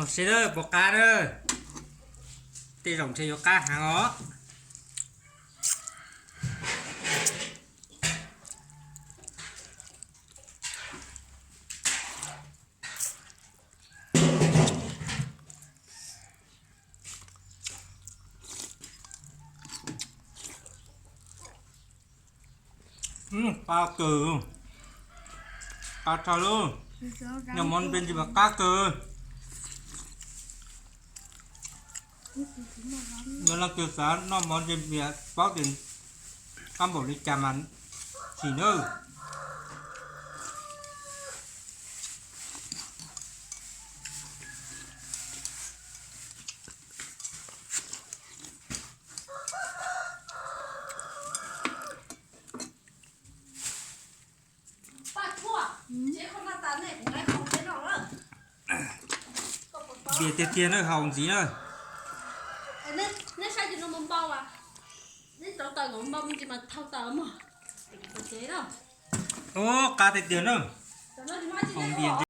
Seb lawm puas qab na. Tej zaum ntshe yuav qab heev os. Qab kawg, qab dhau lawm. Noj mov peb ntsis mas qab kawg. Yog leej twg xav noj mov ntse mias paub tias qab npaum li cas mas sim nawb. Npias tiag tiag na, haus ntxiv na. Ub, qab tiag tiag na. Haus npias ntxiv.